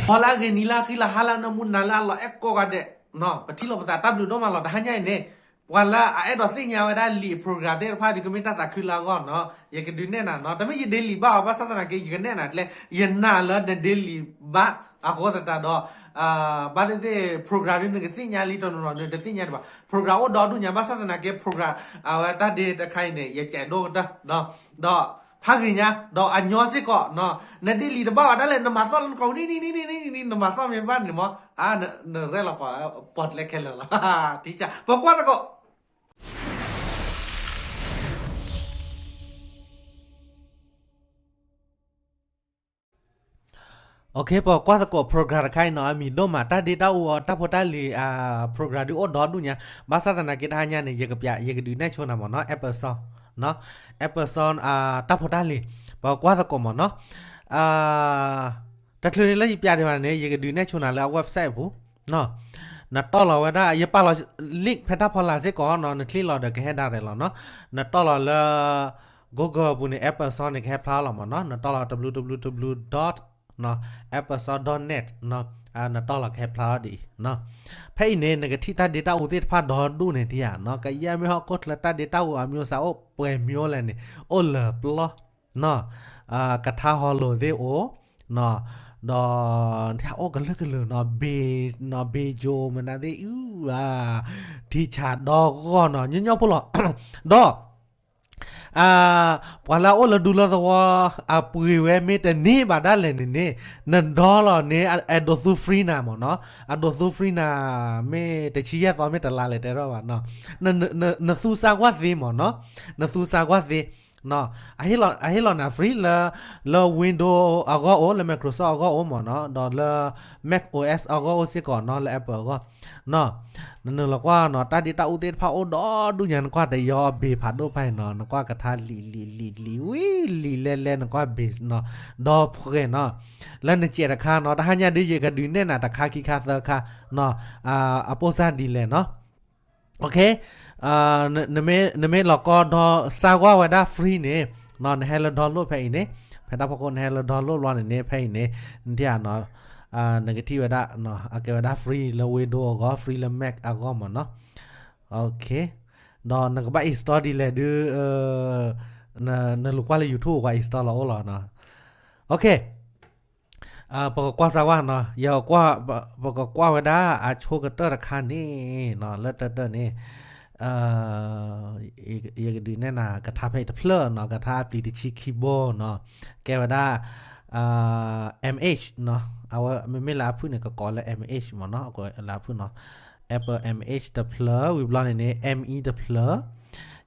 ဟါလၢအဂ့ၤ နံၤလၢအဃံလၤ ဟါလၢအနၢမူ နၤလၢအလီၤအဲၣ်ကိးဂၤဒဲး, ပထံၣ်လိာ်ပသးတၢ်ဘျုးဒိၣ်မးလီၤ. တဟါညါအံၤန့ၣ် ပှၤလၢအအဲၣ်ဒိးသ့ၣ်ညါဝဲဒၣ်လံာ် program သ့ၣ်တဖၣ်ဒီး ကမ့ၢ်တၢ်သးခုလၢအဂီၢ်နီၤ, ယကဒုးနဲၣ်နၤနီၤ. တမ့ၢ်ယဒ့လံာ်ဘၣ်အီၤ ဘၣ်ဆၣ်သနာ်က့ ယကနဲၣ်နၤကျဲ, ယနာ်လၢနဒ့လံာ်ဘၣ်အဃိသတးဒီး ဘၣ်သ့ၣ်သ့ၣ် program ဒ်နကသ့ၣ်ညါလံတနီၤနီၤ နတသ့ၣ်ညါဒံးဘၣ်. program အိၣ်ဒီဒူၣ်ညါ ဘၣ်ဆၣ်သနာ်က့ program အဝဲတၢ်ဒ့တခါအံၤန့ၣ် ယကဲးဒိၣ်ကတၢၢ် ဒီးဖးဂ့ၤညါ ဒီးအညီစ့ၢ်ကီးနီၤ, နဒ့လံာ်တဘၣ်အီၤဒၣ်လဲာ် နမၤသီၣ်လၢနကိးနံၤနံၤနံၤနံၤနံၤ နမၤသီၣ်မ့ၢ်ဘၣ်န့ၣ်မး, နရဲၣ်လီၤပှၤ ပှၤကျဲခဲလၢာ်လီၤ. ထံကၢ် ပကွၢ်သကိး ပကွၢ်သကိး program တခါအံၤနီၤ အမံၤဒိၣ်မး တၢ်ဒ့တၢ်အူအီၤ တၢ်ဖိတၢ်လံၤ program ဒုးအိၣ်ဒီဒူၣ်ညါ, ဘၣ်ဆၣ်သနာ်က့တဟါညါန့ၣ် ယကပျး ယကဒုးနဲၣ်ဆိနၤမ့ၢ်နီၤ episode နီၤ, episode တၢ်ဖိတၢ်လံၤ ပကွၢ်သကိးမ့ၢ်နီၤ. တချုးလၢယပျးဒံးဘၣ်န့ၣ် ယကဒုးနဲၣ်ဆိနၤလၢအ website အပူၤ နတီၢ်လီၤဝဲဒၣ် ယပာ်လီၤ link ဖဲတၢ်ဖီလာ်စ့ၢ်ကီးနီၤ, နချံၣ်လီၤဒီးကဟဲဒၣ်ရဲၣ်လီၤနီၤ. နတီၢ်လီၤလၢ Google အပူၤန့ၣ် episode န့ၣ် ကဟဲဖျါလီၤမ့ၢ်နီၤ. နတီၢ်လီၤ www dot episode dot net နီၤ, နတီၢ်လီၤကဟဲဖျါလီၤဒ်အံၤနီၤ. ဖဲအံၤန့ၣ် နကထံၣ်တၢ်ဒ့တၢ်အူသ့ၣ်တဖၣ်ဒီဒူၣ်န့ၣ် ထံၣ်ဧါနီၤ, ကယဲၢ်မ့ၢ်ဟီၣ်ခိၣ်ချၢ တၢ်ဒ့တၢ်အူအမျိုးအစား အိၣ်ပှဲၤမျိုးလဲၣ်န့ၣ် အိၣ်လၢပျီနီၤ, ကထါဟီလိာ်သ့ၣ်အိၣ်နီၤ, ဒီးထံၣ်အိၣ်ကလုာ်ကလုာ်နီၤ, ဘ့ နီၤ, ဘ့ယိၤ မနုၤသ့ၣ်အူဧါ, ထံဆးဒီဂီၢ်နီၤ, ညီညီဖိလီၤ. ဒီး ပှၤလၢအအိၣ်လၢဒူလၢသဝီ အပှ့ၤဝဲမ့ၢ်တန့ၢ်ဘၣ်ဒၣ်လဲာ်န့ၣ်န့ၣ်, နဒီလီၤန့ၣ် အဒိးသူ free နၤမ့ၢ်နီၤ, အဒိးသူ free နၤ မ့ၢ်တဆံယဲၢ်သီ မ့ၢ်တလါလဲၣ်တဲထီၣ်ဘၣ်နီၤ, နသူစါကွၢ်သ့မ့ၢ်နီၤ, နသူစါကွၢ်သ့ အဟ့ၣ်လီၤနၤ free လၢ လၢ Windows အဂီၢ်အိၣ်, လၢ Microsoft အဂီၢ်အိၣ်မ့ၢ်နီၤ, ဒီးလၢ Mac O S အဂီၢ်အိၣ်စ့ၢ်ကီးနီၤ, လၢ Apple အဂီၢ်နီၤ. နနုာ်လီၤကွၢ်နီၤ, တၢ်ဒ့တၢ်အူသ့ၣ်တဖၣ်အိၣ်ဒီဒူၣ်ညါ, နကွၢ်တယီအဘ့ၣ်ဖးဒိၣ်ဖးအံၤနီၤ, နကွၢ်ကထါလံာ်လံာ်လံာ်လံာ်ဝံၤလံာ်လဲၢ်လဲၢ်, နကွၢ်ဘ့ၣ်နီၤ, ဒီဖှဲးနီၤ, လၢနစဲးတခါနီၤ, တဟါညါဒ်ယကဒုးနဲၣ်နၤ တခါခံခါသၢခါနီၤ, အပိၢ်စၢ်ဒ်လဲၣ်နီၤ. နမ့ၢ်လီၤကီဒီးစါကွၢ်ဝဲဒၣ် free န့ၣ်, နဟဲလၢ download ဖဲအံၤန့ၣ်, ဖဲတၢ်ဖီခိၣ် နဟဲလၢ download ဘျီန့ၣ်န့ၣ် ဖဲအံၤန့ၣ်, နထံၣ်ဧါနီၤ, နကထံၣ်ဝဲဒၣ် အကဲဝဲဒၣ် free လၢ Windows အဂီၢ်, free လၢ Mac အဂီၢ်မ့ၢ်နီၤ. ဒီးနကဘၣ် install ဒ်လဲၣ်ဒုး, နလူၤကွၢ်လၢ YouTube ပှၤ install လီၤအိၣ်လီၤနီၤ. ပကကွၢ်စၢ်ဝဲနီၤ, ယ ပကကွၢ်ဝဲဒၣ်အဆိကတၢၢ်တခါန့ၣ်နီၤ, လၢတၢၢ်တၢၢ်န့ၣ် ယကဒုးနဲၣ်နၤ ကထါဖဲအံၤတဖျၢၣ်နီၤ, ကထါအပျံၤတဆံခံဘိနီၤ, ကဲဝဲဒၣ် M H နီၤ, အဝဲမ့မ့ၢ်လၢအဖုၣ်န့ၣ် ကကိးလၢ M H မ့ၢ်နီၤ, လၢအဖုၣ်နီၤ, Apple M H တဖျၢၣ်, ဝံၤဘျီန့ၣ်န့ၣ် M E တဖျၢၣ်,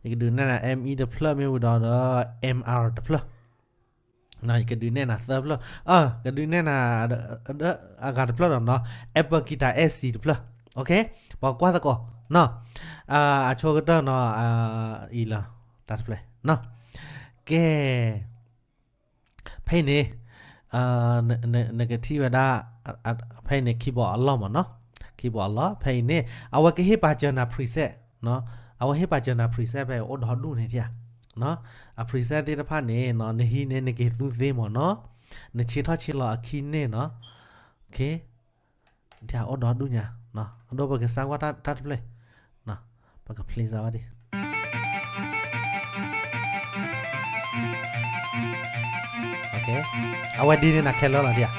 ယကဒုးနဲၣ်နၤ M E တဖျၢၣ် မ့ၢ်ဝံၤဒီးဒီး M R တဖျၢၣ် ယကဒုးနဲၣ်နၤသၢဖျၢၣ်, ကဒုးနဲၣ်နၤ အဂၤတဖျၢၣ်ဒီးနီၤ, Apple Guitar S C တဖျၢၣ်, ပကကွၢ်သကိးနီၤ, အဆိကတၢၢ်နီၤ, အံၤလီၤ, တၢ်တဖျၢၣ်, ကဲ ဖဲအံၤန့ၣ် နကထံၣ်ဝဲဒၣ် ဖဲအံၤန့ၣ် keyboard အလီၢ်မ့ၢ်နီၤ, keyboard အလီၢ် ဖဲအံၤန့ၣ် အဝဲကဟ့ၣ်ပာ်စၢၤနၤ preset နီၤ, အဝဲဟ့ၣ်ပာ်စၢၤနၤ preset ဖဲအိၣ်ဒီဒူၣ်န့ၣ်ထံၣ်ဧါ, အ preset သ့ၣ်တဖၣ်န့ၣ် နဟံးန့ၢ်နက့ၤသူသ့မ့ၢ်နီၤ, နဆ့ထီၣ်ဆ့လီၤအခံန့ၣ်နီၤ, အိၣ်ဒီဒူၣ်ညါ, အဒိပကစၢ်ကွၢ်တၢ်တဖျၢၣ်, ပက play စၢ်ဝဲဒၣ် အဝဲဒ်န့ၣ်နၤခဲလၢာ်လီၤဒ်ဧါ,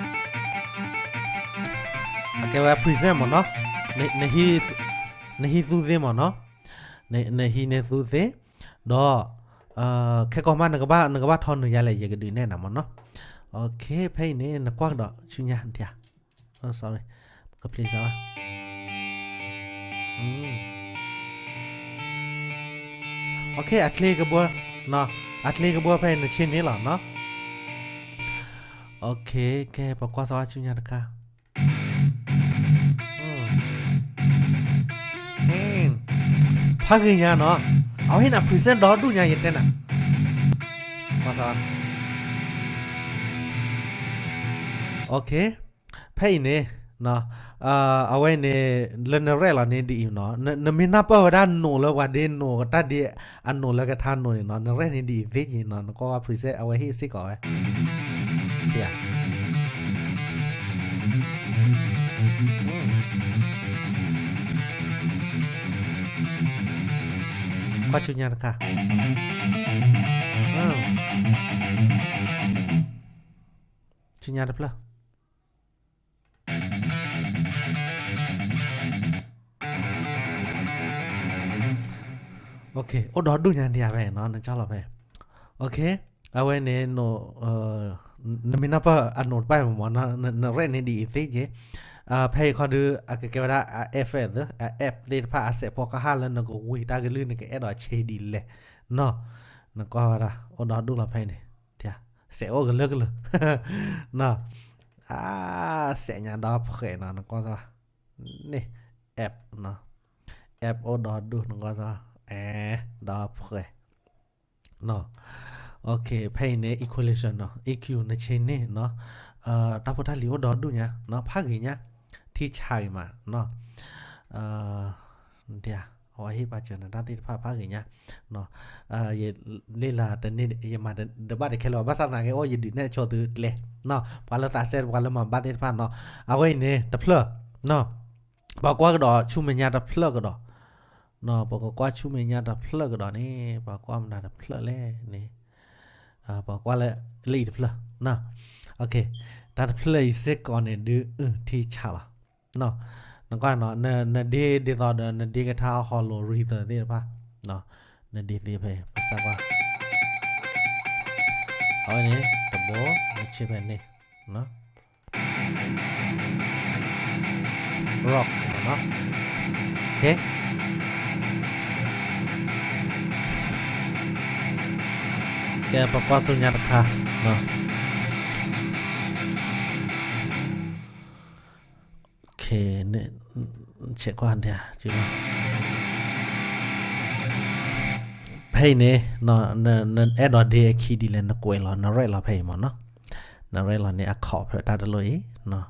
အကဲဝဲ preset မ့ၢ်နီၤ, နဟံးသူသ့မ့ၢ်နီၤ, နဟံးန့ၢ်သူသ့, ဒီး ခဲကီးမး နကဘၣ်ထီနုာ်ယါလဲၣ် ယကဒုးနဲၣ်နၤမ့ၢ်နီၤ, ဖဲအံၤန့ၣ် နကွၢ်ကဒီးဆူညါဒ်ဧါ sorry ပက play စၢ်ဝဲ, အချ့ကဘှၢ, အချ့ကဘှၢဖဲအံၤနဆ့န့ၣ်လီၤနီၤ, ကဲ ပကွၢ်စၢ်ဝဲဆူညါတခါ ဖးဂ့ၤညါနီၤ, အဝဲဟ့ၣ်နၤ preset ဒီဒူၣ်ညါ ယတဲနၤ, ကွၢ်စၢ်ဝဲ ဖဲအံၤန့ၣ် အဝဲန့ၣ် လၢနရဲၣ်လီၤန့ၣ်ဒ်အံၤနီၤ, နမ့ၢ်နၢ်ပၢၢ်ဝဲဒၣ်နိးလၢပှၤဒ့နိး တၢ်ဒ့အနိးလၢကထါနိးန့ၣ်နီၤ, နရဲၣ်န့ၣ်ဒ်အံၤသ့က့ၤနီၤ, နကွၢ်ဝဲ preset အဝဲဟ့ၣ်စ့ၢ်ကီးဝဲ, ယ ကွၢ်ဆူညါတခါ, ဆူညါတဖျၢၣ်. အိၣ်ဒီးဒူၣ်ညါဒံးဧါဖဲနီၤ နကၠီလီၤဖဲ. အဝဲန့ၣ် နမ့ၢ်နၢ်ပၢၢ်အနိးတဖၣ်မ့ၢ်မ့ၢ် နရဲၣ်န့ၢ်ဒ်အံၤသ့က့. ဖဲအံၤခီဒုး အကကဲဝဲဒၣ် effect အ app သ့ၣ်တဖၣ် အစဲးဖီကဟၣ်လၢနကဝံၤတၢ်ကလုၢ် နကအဲၣ်ဒိးဆ့ဒ်လဲၣ်နီၤ. နကွၢ်ဝဲဒၣ် အိၣ်ဒီးဒူၣ်လီၤဖဲအံၤန့ၣ်, စဲးအိၣ်ကလၢကလၢာ်နီၤ. အါ စဲးညါဒီးဖှဲးနီၤ နကွၢ်စၢ် န့ၣ် app နီၤ, app အိၣ်ဒီးဒူၣ် နကွၢ်စၢ် အဲ ဒီးဖှဲးနီၤ. ဖဲအံၤန့ၣ် equalization နီၤ E Q နဆ့န့ၢ်နီၤ, တၢ်ဖိတၢ်လံၤအိၣ်ဒီးဒူၣ်ညါနီၤ ဖးဂ့ၤညါ, ထံဆးဂ့ၤမးနီၤ. အဝဲဟ့ၣ်ပာ်စၢၤနၤတၢ်သ့ၣ်တဖၣ်ဖးဂ့ၤညါ, ယလ့လးတန့ၢ် ယမၤတဘၣ်တခဲလၢာ် ဘၣ်ဆၣ်သနာ်က့ အိၣ်ယဒုးနဲၣ်ဆိသုကျဲနီၤ ပှၤလၢသးစဲပှၤလၢမၤဘၣ်သ့ၣ်တဖၣ်နီၤ. အဝဲအံၤန့ၣ် တဖျၢၣ်နီၤ, ပှၤကွၢ်ကဒီးဆူမဲာ်ညါတဖျၢၣ်ကဒီး, ပကကွၢ်ဆူမဲာ်ညါတဖျၢၣ်ကဒီးန့ၣ် ပှၤကွၢ်မနုၤတဖျၢၣ်လဲၣ်န့ၣ်, ပှၤကွၢ်လၢ လၢအံၤတဖျၢၣ်နီၤ. တၢ်တဖျၢၣ်အံၤစ့ၢ်ကီးန့ၣ်ဒုး ထံဆးလီၤ. နကွၢ်နီၤ နဒ့ဒ်သိးဒီး နဒ့ကထါဟီလိာ် rhythm သ့ၣ်တဖၣ်, နဒ့သ့ဖဲ ပစၢ်ကွၢ်, အဝဲန့ၣ် တဘိ နဆ့ဖဲန့ၣ် rock နီၤ. ကဲ ပကွၢ်ဆူညါတခါ, ဆဲးကွၢ်ဒ်, ဖဲအံၤန့ၣ် နအဲၣ်ဒိးဒ့အခံဒ်လဲၣ် နကွဲးလီၤ နရဲၣ်လီၤဖဲအံၤမ့ၢ်နီၤ, နရဲၣ်လီၤန့ၢ်အခီးဖဲတၢ်တလိၣ်အံၤ,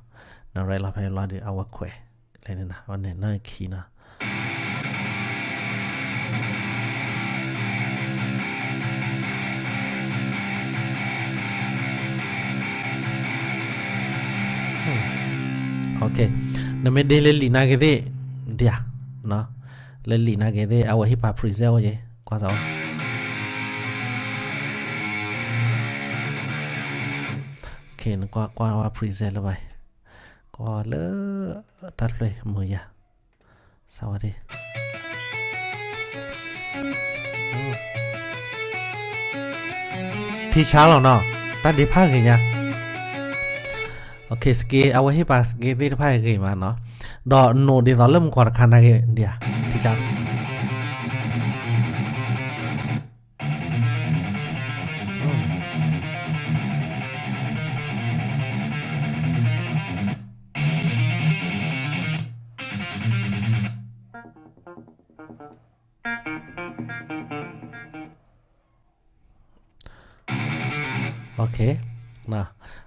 နရဲၣ်လီၤဖဲလီၤဒီး အဝဲခွဲး လဲန့ၣ် အဝဲန့ၣ်နခံနီၤ. နမ့ၢ်ဒ့လၢလံာ်နာ်က့ၤသ့ၣ်, ဒ်ဧါ, လၢလံာ်နာ်က့ၤသ့ၣ် အဝဲဟ့ၣ်ပာ် preset အိၣ်ယဲ, ကွၢ်စၢ်, နကွၢ်ကွၢ်ဝဲ preset လၢဘၣ်, ကွၢ်လၢ တၢ်တဖျၢၣ်မုာ်ယၤ, စးဝဲဒၣ် ထံဆါလီၤနီၤ, တၢ်ဒ့ဖးဂ့ၤညါ, scale အဝဲဟ့ၣ်ပာ် scale သ့ၣ်တဖၣ်ဂ့ၤမးနီၤ, ဒီးနိးဒ်သိးလၢမုၢ်ကီၢ်တခါနာ်က့ၤဒ်ဧါ, ထံဆါ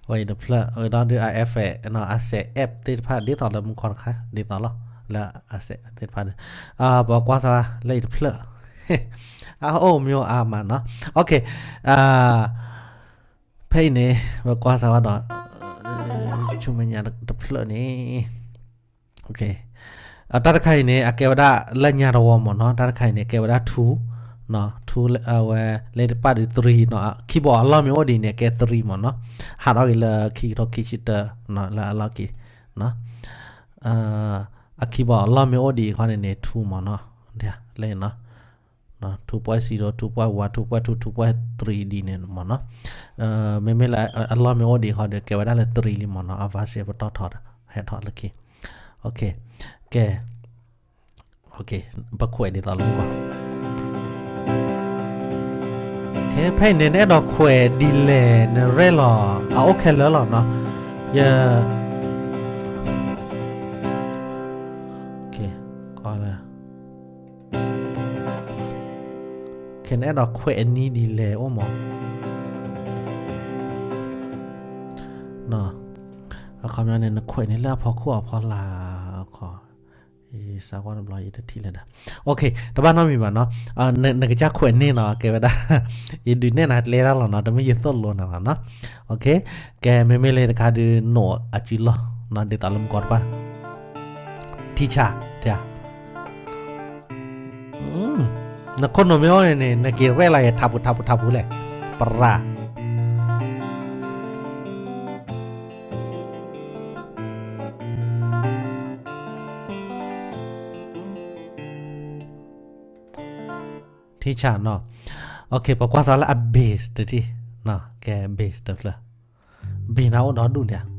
ဝဲအံၤတဖျၢၣ် အဒိဒုး အ effect နီၤ အစဲး app သ့ၣ်တဖၣ် ဒ်သိးလၢမုၢ်ကီၢ်တခါ ဒ်သိးလီၤ လၢအစဲးသ့ၣ်တဖၣ်ဒီး ပကွၢ်စၢ်လၢအံၤတဖျၢၣ် အအိၣ်မ့ၢ်အိၣ်အါမးနီၤ ဖဲအံၤန့ၣ် ပကွၢ်စၢ်ဝဲဒီး ဆူမဲာ်ညါတဖျၢၣ်န့ၣ် တၢ်တခါအံၤန့ၣ် အကဲဝဲဒၣ်လၢညါတဝီမ့ၢ်နီၤ တၢ်တခါအံၤန့ၣ် အကဲဝဲဒၣ် two နီၤ two အဝဲလၢတပာ်ဒုး three နီၤ keyboard အလီၢ်မ့ၢ်အိၣ်ဒ်န့ၣ် အကဲ three မ့ၢ်နီၤ ဟးထီၣ်က့ၤလၢခံကထိခံဆံတၢ လၢအလီၢ်ခံ အ keyboard အလီၢ်မ့ၢ်အိၣ်ဒ်အံၤခီန့ၣ်န့ၣ် two မ့ၢ်နီၤ လၢ two point zero two point one two point two two point three ဒ်န့ၣ်မ့ၢ်နီၤ မ့မ့ၢ်လၢအလီၢ်မ့ၢ်အိၣ်ဒ်အံၤခီဒီး ကဲဝဲဒၣ်လၢ three လံမ့ၢ်နီၤ အ version ပတီၢ်ထီ ဟဲထီၣ်လၢခံ ကဲ ပခွဲးဒ်သိးလၢမုၢ်ကီၢ် ဖဲအံၤန့ၣ် နအဲၣ်ဒိးခွဲးဒ်လဲၣ် နရဲၣ်လီၤ အအိၣ်ခဲလၢာ်လီၤနီၤ ယ ကလၢ ခဲနအဲၣ်ဒိးခွဲးအနံၤဒ်လဲၣ်အိၣ်မး အခီပညီန့ၣ် နခွဲးန့ၣ်လၢအဖီခိၣ်အဖီလာ်အခီ ယစးကွၢ်တဘျီယတထံၣ်လၢၤဒီး တဘၣ်နီတမံၤဘၣ်နီၤ နကစၢ်ခွဲးန့ၢ်နီၤ ကဲဝဲဒၣ် ယဒုးနဲၣ်နၤကျဲဒၣ်လီၤနီၤ တမ့ၢ်ယသိၣ်လိနၤဘၣ်နီၤ ကဲ မ့မ့ၢ်လၢတခါဒုး နိးအစုလီၢ် ဒ်သိးလၢမုၢ်ကီၢ်တဖၣ် ထံဆး နခိၣ်နူာ်မ့ၢ်အိၣ်န့ၣ်န့ၣ် နက့ၤရဲၣ်လီၤယဲ ထးပူၤထးပူၤထးပူၤလဲၣ် ပရၣ် ထံဆးနီၤ. ပကွၢ်စးလၢအ bass တထံၣ်, ကဲ bass တဖျၢၣ်, bass နၤအိၣ်ဒီဒူၣ်န့ၣ်ဧါ.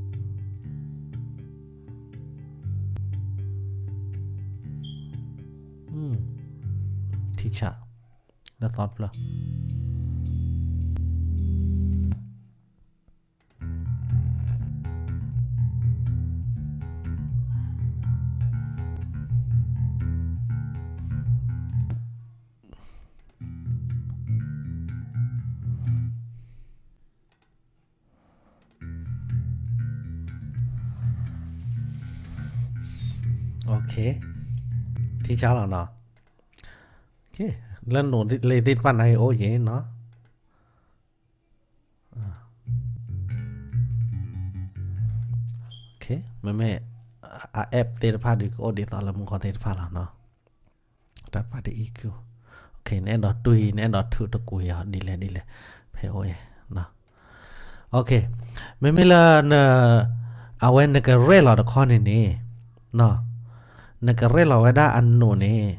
ထံဆး လၢသီတဖျၢၣ်. Okay, ထံဆးလီၤနီၤ. လၢနိၣ်လ့သ့ၣ်တဖၣ်န့ၣ်အိၣ်ယံၤနီၤ. မ့မ့ၢ် အ app သ့ၣ်တဖၣ်ဒီး ကအိၣ်ဒ်သိးလၢမုၢ်ကီၢ်သ့ၣ်တဖၣ်လီၤနီၤ. တၢ်တဖၣ်ဒ် E Q, နအဲၣ်ဒိးတွံၢ် နအဲၣ်ဒိးထုးတကွံာ်အီၤဒ်လဲၣ်ဒ်လဲၣ် ဖဲအိၣ်အံၤ. မ့မ့ၢ်လၢ အဝဲနကရဲၣ်လီၤတခီန့ၣ်န့ၣ်, နကရဲၣ်လီၤဝဲဒၣ်အနိၣ်န့ၣ်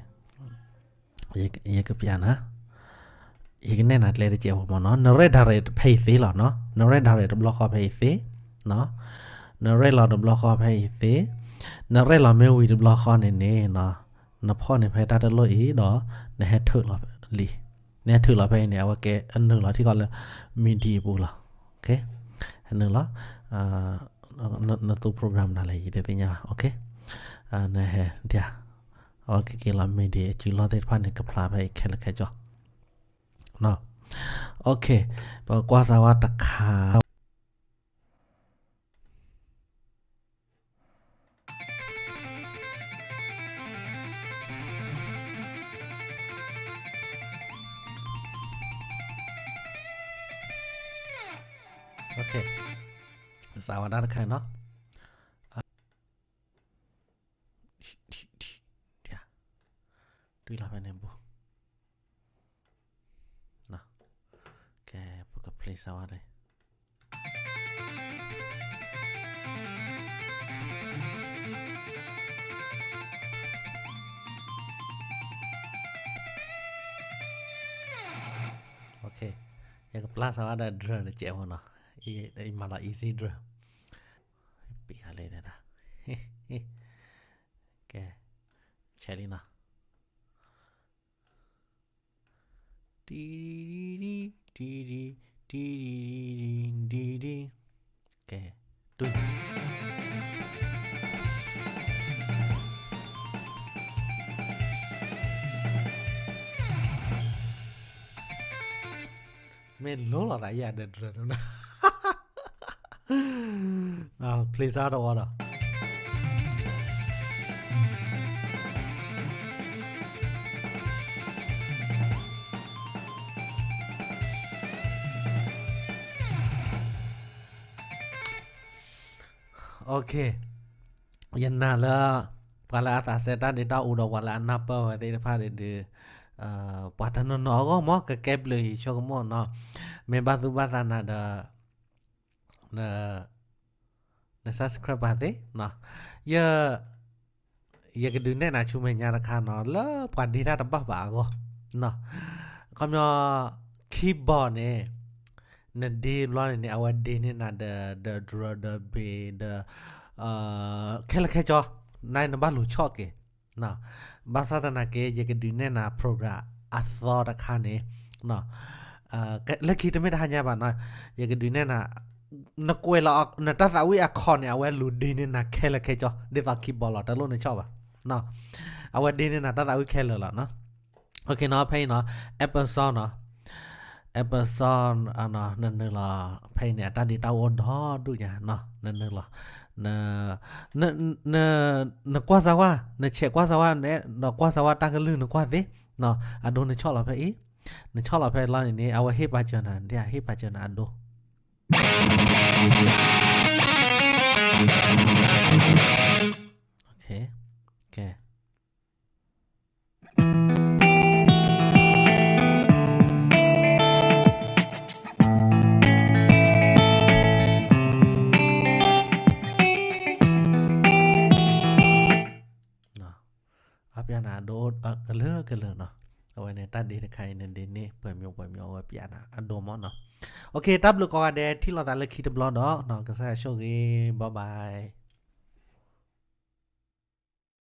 ယကပျးနၤ, ယကနဲၣ်နၤကျဲတစဲးဖိမ့ၢ်နီၤ. နရဲၣ် direct ဖဲအံၤသ့လီၤနီၤ. နရဲၣ် direct တဘျီဃီဖဲအံၤသ့, နရဲၣ်လီၤတဘျီဃီဖဲအံၤသ့, နရဲၣ်လီၤမ့ၢ်ဝံၤတဘျီဃီန့ၣ်န့ၣ်, နဖီၣ်န့ၢ်ဖဲတၢ်တလိၣ်အံၤဒီး နဟဲထုးလီၤလံ. နဟဲထုးလီၤဖဲအံၤန့ၣ် အဝဲကဲအနုာ်လီၤထံကီၢ်လၢ MIDI အပူၤလီၤ. ဟဲနုာ်လီၤ နသူ program နၤလဲၣ် ယတသ့ၣ်ညါဘၣ်. နဟဲဒၣ် အဝဲကက့ၤလီၤ MIDI အစုလီၢ်သ့ၣ်တဖၣ်န့ၣ် ကဖျါဖဲအံၤခဲလၢာ်ခဲဆ့. Okay, ပကွၢ်စးဝါတခါ. Okay, စးဝါဒၣ်တခါနီၤ. တွံၢ်လီၤဖဲန့ၣ်ဘိ. ကဲ ပက play စးဝါလဲၣ်. ယကပျၢ်စးဝါဒီး drum တစဲးဖိနီၤ. ယမၤလီၤ easy drum. ပံးဃာ်လံဒၣ်. ကဲ ဆဲးလံနီၤ. တံ တံ တံ တံ တံ တံ တံ တံ ကဲ တွံၢ်. မ့ၢ်လိၤလိာ်သးယၤဒီး drum နီၤ. play စးတဝီဒီး. Okay, ယနာ်လၢ ပှၤလၢအသးစဲတၢ်ဒ့တၢ်အူဒီး ပှၤလၢအနၢ်ပၢၢ်ဝဲသ့ၣ်တဖၣ်ဒီး ပှၤတနီၤနီၤအဂီၢ်မ့ၢ် ကကဲဘျုးအံၤဆိကမိၣ်နီၤ. မ့ၢ်ဘၣ်သူၣ်ဘၣ်သးနၤဒီး န subscribe ပာ်သ့နီၤ. ယ ယကဒုးနဲၣ်နၤဆူမဲာ်ညါတခါနီၤ လၢပှၤဒ့တၢ်တဘၣ်ဘၣ်အဂီၢ်. ခီပညီ keyboard န့ၣ် နဒ့ဘျီန့ၣ်န့ၣ် အဝဲဒ့န့ၢ်နၤဒီး ဒီး drum ဒီး bass ဒီး ခဲလၢာ်ခဲဆ့ နနဘၣ်လူၤဆီၣ်က့ၤ. ဘၣ်ဆၣ်သနာ်က့ ယကဒုးနဲၣ်နၤ program အသီတခါန့ၣ် လၢခံတမ့ၢ်တဟါညါဘၣ်နီၤ, ယကဒုးနဲၣ်နၤ, နကွဲးလီၤနတၢ်သးဝံၣ်အခီၣ်န့ၣ် အဝဲလူၤဒ့န့ၢ်နၤခဲလၢာ်ခဲဆ့ ဒ်သိး keyboard လီၤ တလိၣ်နဆီၣ်ဘၣ်. အဝဲဒ့န့ၢ်နၤတၢ်သးဝံၣ်ခဲလၢာ်လီၤနီၤ. Okay နီၤ, ဖဲအံၤနီၤ Apple Song နီၤ, Apple Song နနုာ်လီၤ ဖဲအံၤန့ၣ် အတၢ်ဒ့တၢ်အူအိၣ်ဒီဒူၣ်ညါနီၤ, နနုာ်လီၤ နကွၢ်စၢ်ဝဲ, နဆဲးကွၢ်စၢ်ဝဲ, နကွၢ်စၢ်ဝဲတၢ်ကလုၢ်နကွၢ်သ့, အဒိနဆီၣ်လီၤဖဲအံၤ, နဆီၣ်လီၤဖဲလီၤန့ၣ်န့ၣ် အဝဲဟ့ၣ်ပာ်စၢၤနၤ, ဒ်အဟ့ၣ်ပာ်စၢၤနၤအဒိ. တၢ်ဒ့တခါအံၤန့ၣ် ဒ့န့ၢ်ပှဲၤမံၤပှဲၤမံၤအဝဲပျးနၤအဒိမၢ်နီၤ. တၢ်ဘျုးကိးဂၤဒဲး ထံၣ်လိာ်သးလၢခံတဘျီဒီး ကစၢ်ဆိၣ်ဂ့ၤ bye bye.